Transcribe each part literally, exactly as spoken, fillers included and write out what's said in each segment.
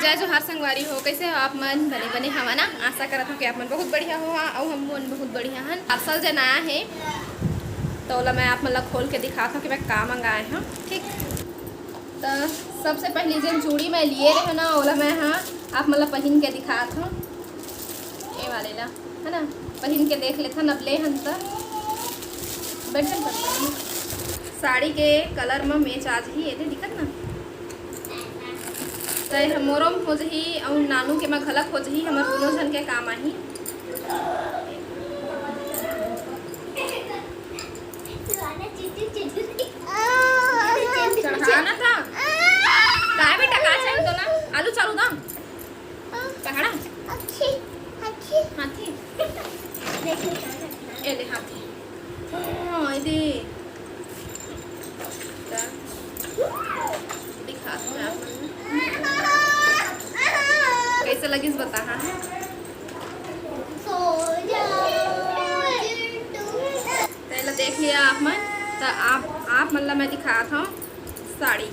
जय जोहार संगवारी हो, कइसे हो आप मन? बने बने हवा ना? आशा करत हव कि आप मन बहुत बढ़िया होहा, अउ हम मन बहुत बढ़िया हन। parcel जेन आया हे, त ओला मैं आप मन ला खोल के दिखात हव कि मैं का मंगाए हव। ठीक, त सबसे पहिली जेन चूड़ी मैं लिए रहे ना, ओला मैं हा आप मन ला पहिन के दिखात हव, ए वाले ला। है ना, पहिन के देख लेथन, अब ले हन त बैठन करथन। साड़ी के colour म match आ जही, एदे दिखत ना, त एह मोरो म हो जही अउ नानू के म घलक हो जही, हमर दुनों झन के काम आही। चढ़ा ना था। काय बेटा, का चाहिए तो ना? आलू चालू दाम। पहाड़ा? हाथी। हाथी। हाथी? देखो, ए ले हाथी। हाँ, ए दे। ता। दिखा दो आप मन। कैसे लगिस बता, हाँ? सो जा, चिंटू। त एला देख लिया आप मन। त आप, आप मन ला मैं दिखात हव। साड़ी,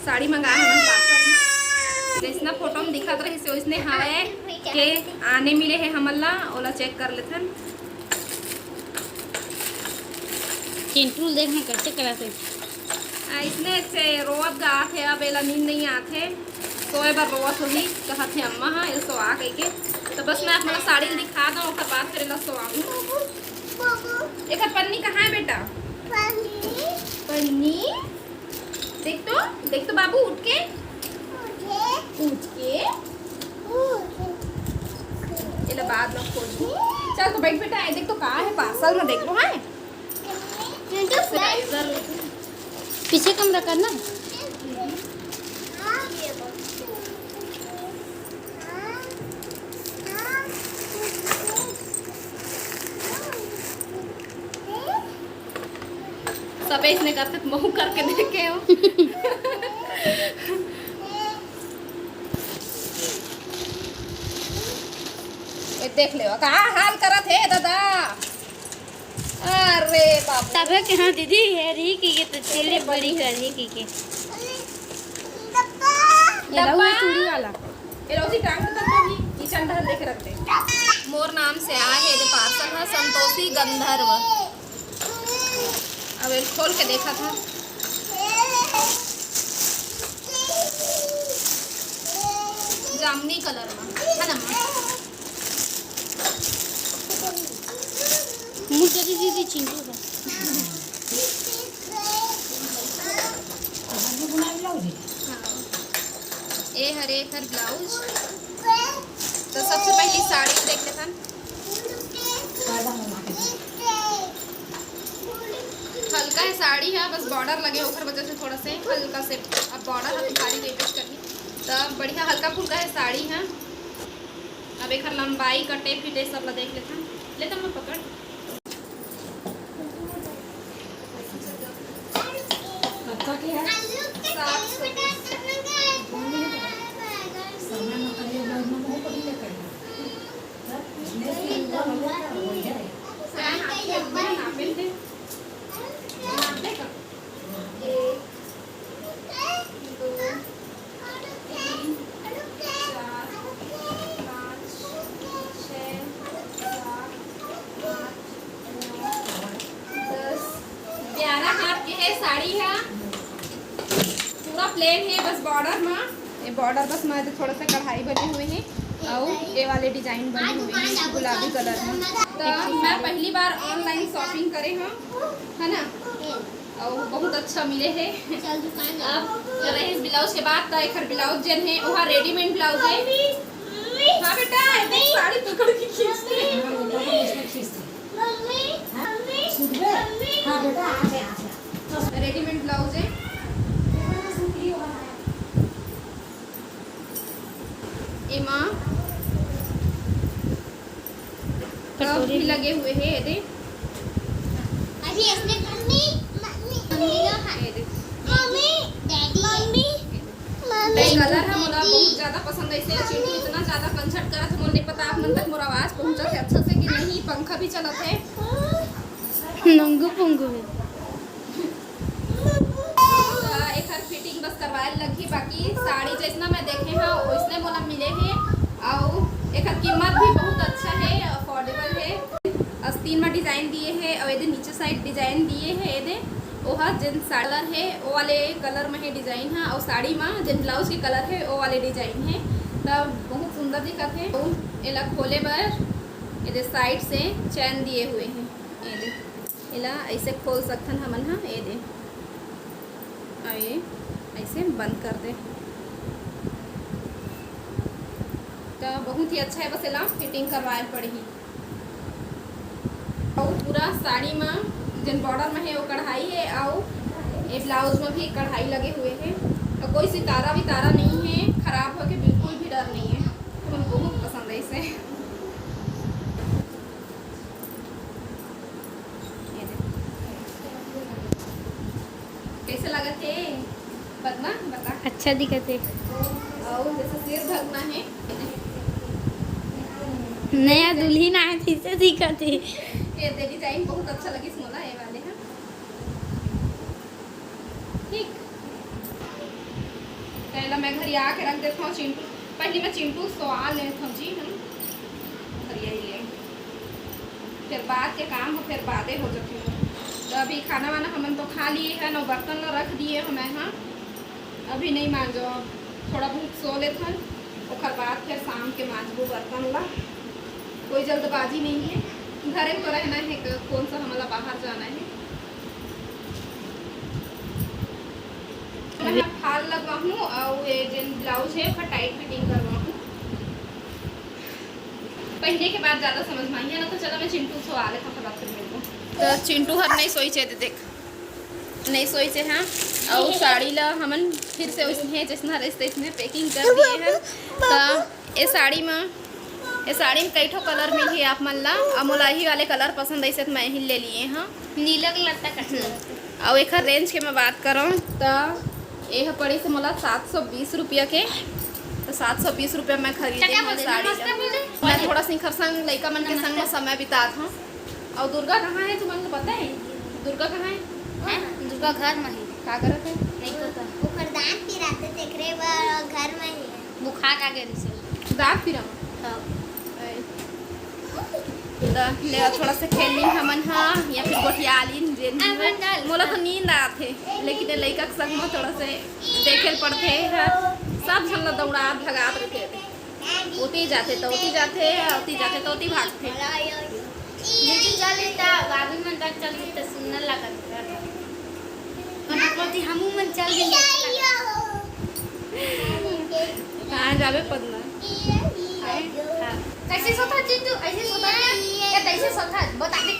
साड़ी मंगाए हमन parcel में। जइसना फोटो में दिखत रहिस हे, ओइसने हवय के आने मिले हे हमन ला, ओला check कर लेथन। चिंटू ल देख ना, कइसे करत हे। अइसने से रोवत गात हे, अब एला नींद नइ आत हे, सोए बर रोवत होही, कहत हे अम्मा हा, एला सोआ कहिके। त बस मैं आप मन ला साड़ी ल दिखा दंव, ओकर बाद फिर एला सोआहूँ। एकर पन्नी कहाँ हे बेटा? पन्नी। पन्नी। देख तो, देख तो बाबू, उठ के। उठ के। उठ के। एला बाद में खोजहूँ। चल तो बैठ बेटा, ए देख तो का हे parcel में, देख लो, हाँ? पीछे कमरा करना। सबे इसने करथे, त महू करके देखे हो। ए, देख ले, का हाल करत हे दादा। अरे बाप। तबे के हाँ दीदी, हे रही कि ये तो चीले बड़ी कर रही कि के। डब्बा। ये रहुआ चूड़ी वाला। ए, रोजी टांग के तो भी किचन डहर लेके रख दे। मोर नाम से आए हे एदे parcel ह, संतोषी गंधर्व। अब एक खोल के देखा था। जामुनी colour में, है ना माँ? मुझे दीदी चिंटू का। ए हरे एकर blouse। तो सबसे पहली साड़ी देख लेथन। हल्का है साड़ी है, बस border लगे ओकर वजह से थोड़ा से हल्का से, अब border हम भारी request करनी। तो बढ़िया हल्का फुल्का है साड़ी है। अब एकर लंबाई कटे फिटे सब ला देख लेथन। ले तब मैं पकड़। कतका के है? सात सौ। समय में करिए, घर में बहुत बढ़िया करिए। तब इसने से हुआ, हो जाए। नापे दे। नापे का? एक, दो, तीन, चार, पाँच, छः, सात, आठ, नौ, दस, ग्यारह हाथ के है साड़ी है। पूरा plain है, बस border में, ये border बस में थोड़ा सा कढ़ाई बने हुए हैं और ये वाले design बने हुए हैं गुलाबी colour में। तो मैं पहली बार online shopping करे हूँ, है ना? अउ बहुत अच्छा मिले हे। चल दुकान जा। अब रहीस blouse के बात, त एकर blouse जेन हे, ओहा readymade blouse हे। हाँ बेटा, ए देख साड़ी पकड़ के खींचते। Mummy, mummy, mummy. हाँ बेटा, आ गया, आ गया। Readymade blouse हे। एमा cuff भी लगे हुए हे, एदे। अभी इसने मम्मी, मम्मी, मम्मी का हाथ। एदे। Mummy, daddy, mummy, mummy. ये colour ह मोला बहुत ज्यादा पसंद है, इसलिए चिंटू इतना ज्यादा कंसर्ट करत हे, मोला नहीं पता आप मन तक मोर आवाज पहुंचत हे अच्छा से कि नहीं, पंखा भी चलत हे। नंगू पुंगू हे। त एखर fitting बस करवाए लगही, बाकी साड़ी जैसना मैं देखे हव, वैसने मोला एकर कीमत भी बहुत अच्छा हे, अफोर्डेबल हे। आस्तीन में डिजाइन दिए हे और एदे नीचे साइड डिजाइन दिए हे। एदे ओहा जेन साड़ी कलर हे, वो वाले कलर में हे डिजाइन हा, और साड़ी में जेन ब्लाउज के कलर हे, वो वाले डिजाइन हे। तब बहुत सुंदर दिखत हे। तो एला खोले बर एदे साइड से चैन दिए हुए हे। एदे एला ऐसे खोल सकथन हमन हा। एदे, और ये ऐसे बंद कर दे। तो बहुत ही अच्छा है, बस एला फिटिंग करवाए पड़ही। और पूरा साड़ी में जेन बॉर्डर में है वो कढ़ाई है, और ये ब्लाउज में भी कढ़ाई लगे हुए हैं। और कोई सितारा वितारा नहीं है, खराब होके बिल्कुल भी डर नहीं है। हमन बहुत पसंद है इसे। ये दे। कैसे लगत हे पद्मा, बता। अच्छा दिखत हे। और जैसे सिर ढकना है। नया दुल्हन आए थे, इसे दिखत हे। ये दे, डिजाइन बहुत अच्छा लगिस मोला, ये वाले हैं। ठीक। पहला मैं घरिया के रख देता हूँ चिंटू। पहले मैं चिंटू सोआ लेता हूँ जी, हम घरिया ही ले। फिर बाद के काम हो, फिर बादे हो जाती है। तो अभी खाना वाना हमन तो खा लिए है, नौ बर्तन ला रख दिए हमें, हाँ। अभी नहीं मांजो, थोड़ा बहुत सो लेथन, ओकर बाद फिर शाम के मांजबो बर्तन ला। कोई जल्दबाजी नहीं है, घरे में तो रहना है, क-, कौन सा हमला बाहर जाना है। मैं फाल लगवाहूँ और ये जेन ब्लाउज है, ओकर टाइट फिटिंग करवाहूँ। पहने के बाद ज्यादा समझ में आई है ना, तो चलो मैं चिंटू सो आ लेता, फटाफट मिलबो। तो चिंटू हर नहीं सोई चे, देख। नहीं सोइचे हाँ। अउ साड़ी ला हमन फिर से वैसने जैसना रहिस तैसने पैकिंग कर दिए हन। त ए साड़ी म, ए साड़ी म कई ठो कलर मिलही आप मन ला। अउ मोला इही वाले कलर पसंद आइस त मैं इही ले लिए हँव। नीला कलर तक अच्छा लगथे। अउ एखर रेंज के मैं बात करौं त ए ह पड़िस मोला सात सौ बीस रुपया के। त सात सौ बीस रुपया मैं खरीदे हँव साड़ी ला। मैं थोड़ा सा एखर संग लइका मन के संग म समय बितात हँव। अउ दुर्गा कहाँ हे, तुमन ला पता हे? दुर्गा कहाँ हे? हैं? दुर्गा घर म हे। का करत हे? नहीं पता। ओकर दांत पिराथे, तेकरे बर घर म हे। बुखार आ गे रिहिस। दांत पिरा? हाँ। त ले, थोड़ा से खेल लीन हमन हा, या फिर गोठिया लीन, जेन भी हो। मोला तो नींद आत हे, लेकिन ये लइका के संग म थोड़ा से देखे ल पड़थे, हा। सब झन ला दौड़ात भगात रहिथे। ओती जाथे त ओती जाथे, ओती जाथे त ओती भागथे। लेकिन चल देता, भाभी मन तक चल देता, सुंदर लागत। पर बोलती, "हमू मन चल देंगे।" कहाँ जाबे पदमा? हाँ। कैसे सोता चिंटू? ऐसे सोता क्या? या कैसे सोता? बता दे।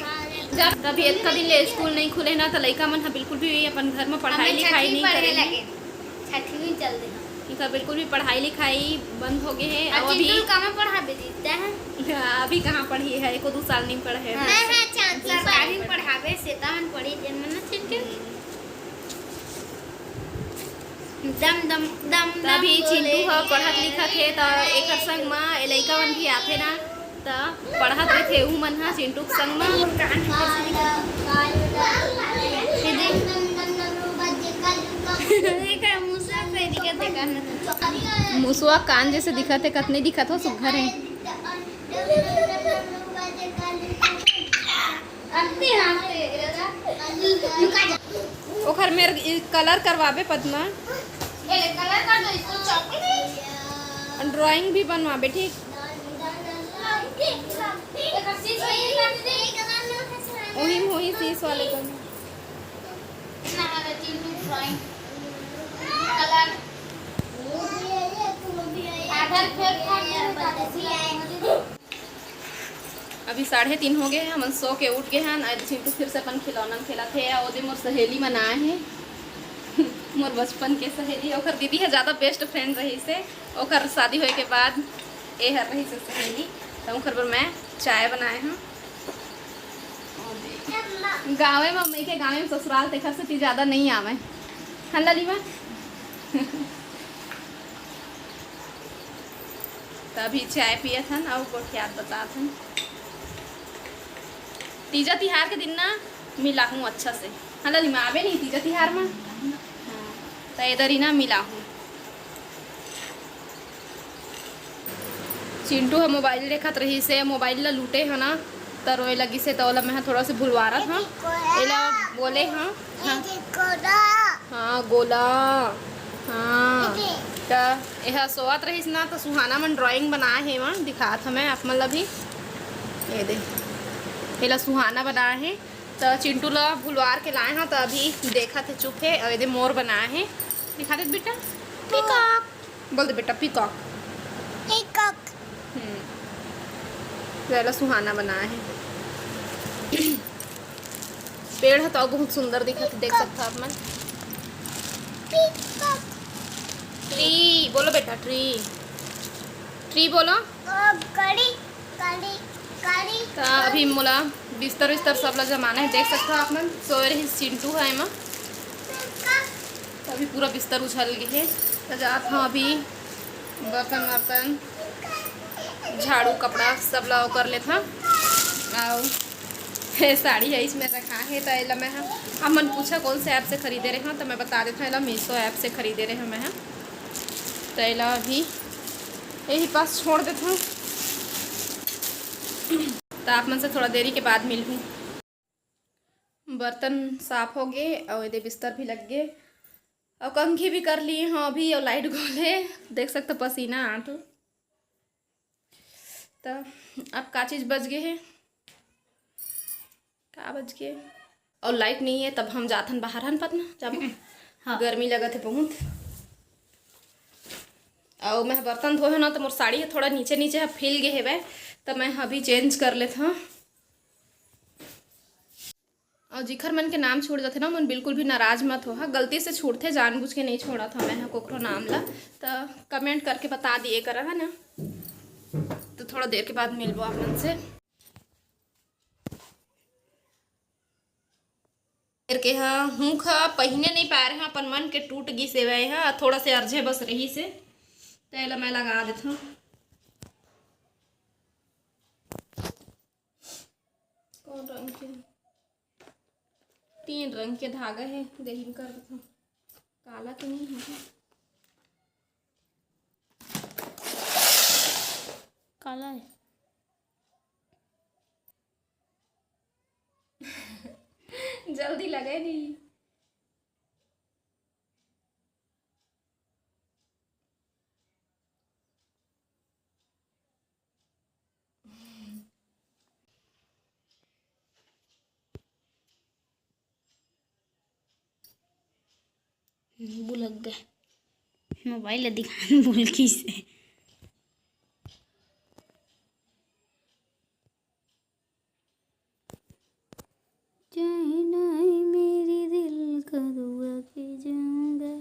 जब तभी इतना दिन ले स्कूल नहीं खुले ना, त लइका मन ह बिल्कुल भी अपन घर में पढ़ाई लिखाई नहीं करे। छठवीं चल दे हम। इनका बिल्कुल भी पढ़ाई लिखाई बंद हो गए है। अब अभी चिंटू कहाँ पढ़ाबे जीता है? हाँ, अभी कहाँ पढ़ी है, एको दो साल नहीं पढ़े है। हाँ, हाँ, चार साल सरकारी में पढ़ाबे, सेता मन पढ़ी जेन मन चिंटू। दम, दम, दम, तभी दम चिंटू बोले। ह पढ़त लिखत हे, त एकर संग म ए लइका मन भी आथे ना, त पढ़त रहिथे उहू मन ह चिंटू के संग म। मुसवा कान जैसे दिखत हे, कतनी दिखत हो, सुग्घर हे। ओखर मेर कलर करवाबे पद्मा। ड्राइंग भी बनवाबे, ठीक? वही, वही शीश वाले को। अभी साढ़े तीन हो गए हैं, हमन सो के उठ गए हैं। आज चिंटू फिर से अपन खिलौना खेलत हे। ओदे मोर सहेली मन आए हैं, मोर बचपन के सहेली, ओकर दीदी है ज़्यादा बेस्ट फ्रेंड रहिसे। ओकर शादी होए के बाद ए हर रहिसे सहेली, त ओकर बर मैं चाय बनाए हँव। गाँवे म, मइके गाँवे म ससुराल, तेखर सेती जादा नइ आवय। हन लालिमा? त अभी चाय पियत हन अउ गोठियात बतात हन। तीजा तिहार के दिन ना मिलाहूँ अच्छा से। हन लालिमा, आबे नहीं तीजा तिहार म? हाँ, त एदरी ना मिलाहूँ। चिंटू ह मोबाइल देखत रहिस हे, मोबाइल ला लूटे ह ना, त रोए लगिस हे, त ओला मैं ह थोड़ा से भुलवारत हंव। एला बोले हंव। हाँ। हाँ, गोला। हाँ। त एहा सोवत रहिस ना, त सुहाना मन ड्राइंग बनाए हे, एमा दिखात हंव मैं आप मन ला भी। ये दे, एला सुहाना बनाए हे। त चिंटू ला भुलवार के लाए हंव, त अभी देखत हे, चुप हे। अउ ये दे मोर बनाए हे, दिखा दे बेटा, पीकॉक। बोल दे बेटा, पीकॉक। पीकॉक। हम्म। त एला सुहाना बनाए हे। पेड़ ह तो बहुत सुंदर दिखत हे, देख सकत हो आप मन। पीकॉक। ट्री बोलो बेटा, ट्री। ट्री बोलो। कड़ी, कड़ी, कड़ी। त अभी मोला बिस्तर विस्तर सब ला जमाना हे, देख सकत हो आप मन। सोए रहिस चिंटू ह एमा। त अभी पूरा बिस्तर उछल गे हे। त जात हंव अभी बर्तन वर्तन, झाड़ू, कपड़ा सब ला ओ कर लेथंव। अउ ये साड़ी ह इसमें रखा हे, त एला मैं ह, आप मन पूछा कौन से ऐप से खरीदे रहे हंव, त मैं बता देथंव, एला मीशो ऐप से खरीदे रहे हंव मैं ह। त एला अभी यही पास छोड़ देथंव। त आप मन से थोड़ा देरी के बाद मिलहूं। बर्तन साफ हो गे, अउ एदे बिस्तर भी लग गे, अउ कंघी भी कर लिए हंव अभी, अउ लाइट गोल हे, देख सकत हो पसीना आत हे। त अब का चीज बच गे हे, का बच गे? अउ लाइट नहीं हे, तब हम जाथन बाहर, हन पतना जाबो। हाँ। गर्मी लगत हे बहुत। अउ मैं बर्तन धोए हंव ना, त मोर साड़ी ह थोड़ा नीचे नीचे ह फैल गे हेवय, त मैं ह अभी चेंज कर लेथंव। अउ जिखर मन के नाम छूट जाथे ना, मन बिल्कुल भी नाराज मत होहा, गलती से छूटथे, जानबूझ के नहीं छोड़त हंव मैं ह कोकरो नाम ला। त कमेंट करके बता दिए करा, है ना, त थोड़ा देर के बाद मिलबो आप मन से। फेर के ह हुक ह पहिने नहीं पाए रहे हंव, अपन मन के टूट गिस हेवय ह, थोड़ा से अर्झे बस रहिस हे, त एला मैं लगा देथंव। कौन रंग के? तीन रंग के धागा हे, देहिन कर देथंव। काला तो नहीं हे। काला हे। जल्दी लगे नहीं। बुलक गए। मोबाइल ला दिखान भूल गिस हे। चाहे नहीं मेरी दिल का दुआ के जाऊंगा,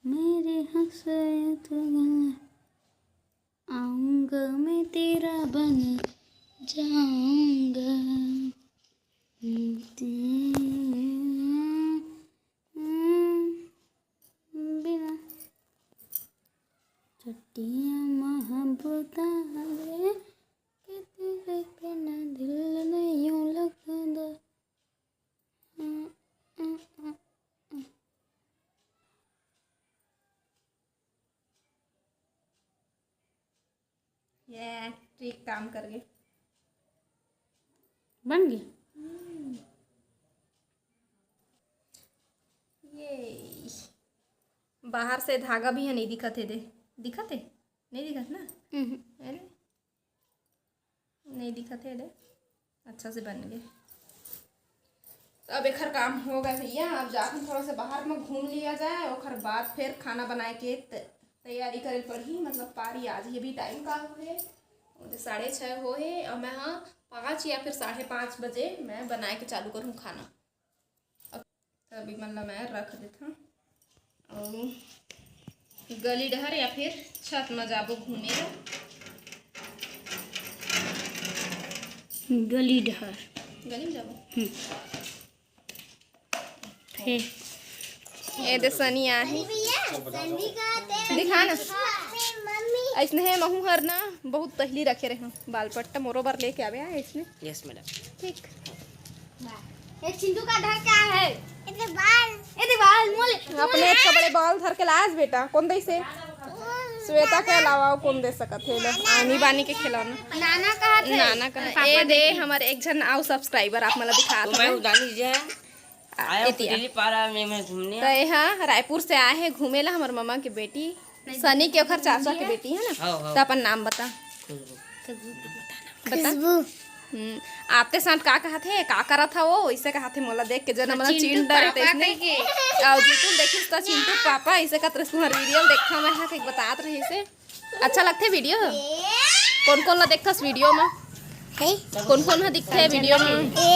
मेरे हंसाया तो गला आऊंगा, मैं तेरा बन जाऊंगा। बिना छुट्टियां महबूबा रे, कि तेरे बिना दिल नहीं लगदा। ये ट्रिक काम कर गए। बन गई। ये बाहर से धागा भी है, नहीं दिखत है दे, दिखत है? नहीं दिखत ना? अरे, नहीं दिखत है दे, अच्छा से बन गए। तो अब एखर काम हो गए भैया, अब जाके थोड़ा सा बाहर में घूम लिया जाए, ओखर बाद फिर खाना बनाए के त-, तैयारी करे पड़ही। मतलब पारी आज ये भी टाइम का हो है, साढ़े छः हो है, और मैं हाँ पाँच या फिर साढ़े पाँच बजे मैं बनाए के चालू करूँ खाना। अब तभी मन ला मैं रख देता हूँ और गली डहर या फिर छत में जाबो घूमे ला। गली डहर। गली में जाबो। हम्म। फिर ये दे सनी आहे। दिखा ना। ऐसने है, महू हर ना बहुत पहली रखे रहे बाल पट्टा, मोरो बर लेके आवे है ऐसने। Yes madam. ठीक। ये चिंटू का धर क्या है? ये बाल। ये बाल मोले। अपने एक कपड़े बाल धर के लाज बेटा, कौन दैसे? श्वेता के अलावा अउ कोन दे सकत हे? लो, आनी बानी के खिलौना। नाना कहा थे। नाना कहा। पापा ए दे, हमर एक झन अउ subscriber आप मन ला दिखात तो मैं हूँ। उदानी जी है। आ, आया हूँ एतिया। दिल्ली पारा में मैं घूमने। तो ये हा रायपुर से आए हे घूमे ला, हमर ममा के बेटी, सनी के ओखर चाचा के बेटी है ना। हाँ, हाँ। तो अपन नाम बता। खुशबू। बता। खुशबू। हम्म, आते साथ का कहत हे, का करत हा वो, इसे कहत हे मोला देख के, जन हमला चिंटू चिंट डरे पापा तइसने। कह के। अउ जीतू देखिस त चिंटू पापा, इसे कहत रहिस, तुम्हार video ल देखा मैं हा, कहिके बतात रहिस हे। अच्छा लगथे video? कोन कोन ला देखथस video में? हैं? कोन कोन हा दिखथे video में? ए,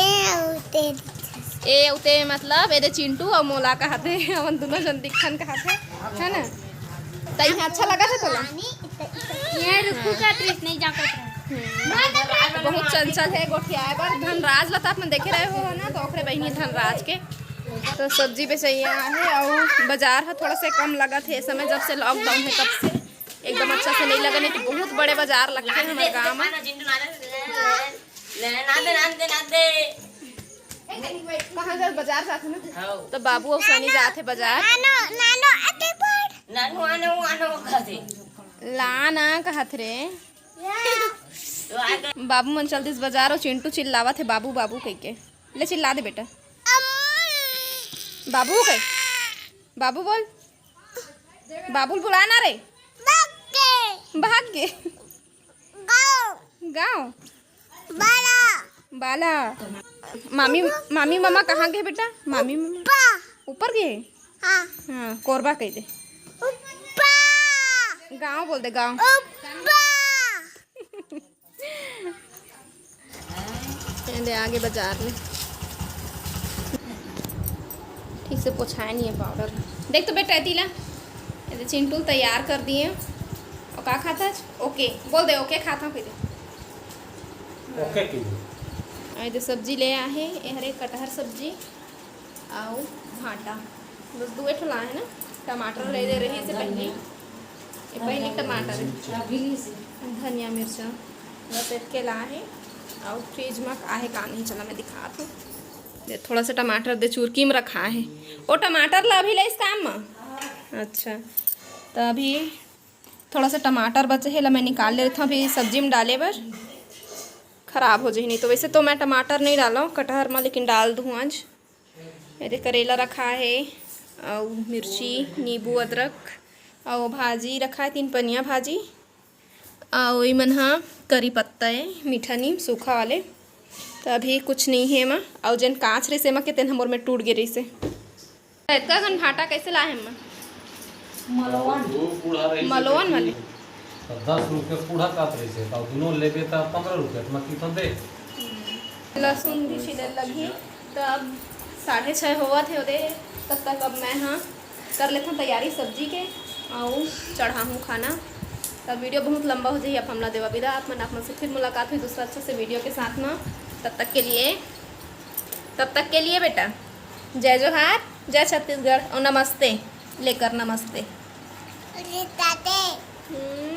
उते। ए, उते मतलब, ए दे चिंटू अउ मोला कहत हे, हमन दुनों झन दिखथन कहत हे, है ना? त इहाँ अच्छा लगत हे तोला? ये रुकू का ट्रिप नहीं जा कर। बहुत चंचल हे गोठियाए बर। धनराज ला त आप मन देखे रहे हो ना, तो ओकरे बहिनी धनराज के। तो सब्जी बेचैया हे अउ बाजार ह थोड़ा से कम लगत हे ए समय, जब से lockdown हे तब से एकदम अच्छा से नहीं लगे, नहीं तो बहुत बड़े बाजार लगथे हमर गाँव में। ले, ना दे, ना दे, ना दे। कहाँ जात, बाजार जात हे ना? हाँ। तो बाबू अउ सनी जात हे बाजार। नानो, नानो, अते पढ़। नानू, आनो, आनो, कहत हे। ला ना कहत रे। तो आ गए। बाबू मन चल दिस बाजार अउ चिंटू चिल्लावत हे, "बाबू, बाबू," कहिके। ले चिल्ला दे बेटा। बाबू कह, बाबू बोल, बाबू ल बुला ना रे। भाग के। भाग के। गाँव। गाँव। बाला। बाला। मामी, मामी ममा कहाँ गे बेटा? मामी ममा। ऊपर। ऊपर गे? हाँ। हाँ, कोरबा कह दे। ऊपर। गाँव बोल दे, गाँव। ऊपर। ये दे आगे बाजार में। ठीक से पोछाए नहीं है पाउडर। देख तो बेटा, एती ला। ये दे चिंटू तैयार कर दिए। अउ का खाता है? ओके। बोल दे, ओके खाता हूँ, कह दे। ओके कीजिए। अउ ये दे सब्जी ले आहे, ये हरे कटहर सब्जी। अउ भांटा, बस दुए ठो लाए हे ना। टमाटर ले दे रही से पहली, ये पहली टमाटर हे, धनिया मिर्चा, बस एतके लाए हे। अउ फ्रिज में का हे का नहीं, चला मैं दिखात हूँ। दे, थोड़ा सा टमाटर दे चुरकी में रखा हे, वो टमाटर ला अभी ले इस काम में। अच्छा, तो अभी थोड़ा सा टमाटर बचे हे, ला मैं निकाल लेत हूँ अभी सब्जी में डाले बर, खराब हो जाही नहीं तो। वैसे तो मैं टमाटर नहीं डाला हूँ कटहर में, लेकिन डाल दूँ आज। ये दे करेला रखा हे, अउ मिर्ची, नींबू, अदरक, अउ भाजी रखा हे, तीन पनिया भाजी, अउ ई मन ह करी पत्ता हे, मीठा नीम, सूखा वाले। तो अभी कुछ नहीं हे एमा, अउ जेन कांच रहिस एमा के तेन ह मोर में टूट गे रहिस हे। इतका कन भांटा कैसे लाए हे एमा? मलोवन। वो बूढ़ा रही से मलोवन वाले। तो दस रुपये बूढ़ा काट रही से, तो दोनों लेबे तो पन्द्रह रुपये, तो मैं कितना दे? लहसुन भी छिले लगही। तो अब साढ़े छः होवत हे ओदे, तब तक अब मैं हाँ कर लेथन तैयारी सब्जी के, अउ चढ़ाहूँ खाना। तब वीडियो बहुत लंबा हो जाही, अब हमला देवा विदा। आप मन, आप मन से फिर मुलाकात हुई दूसरा अच्छे से वीडियो के साथ में। तब तक के लिए, तब तक के लिए बेटा, जय जोहार, जय छत्तीसगढ़ और नमस्ते, लेकर नमस्ते। हम्म।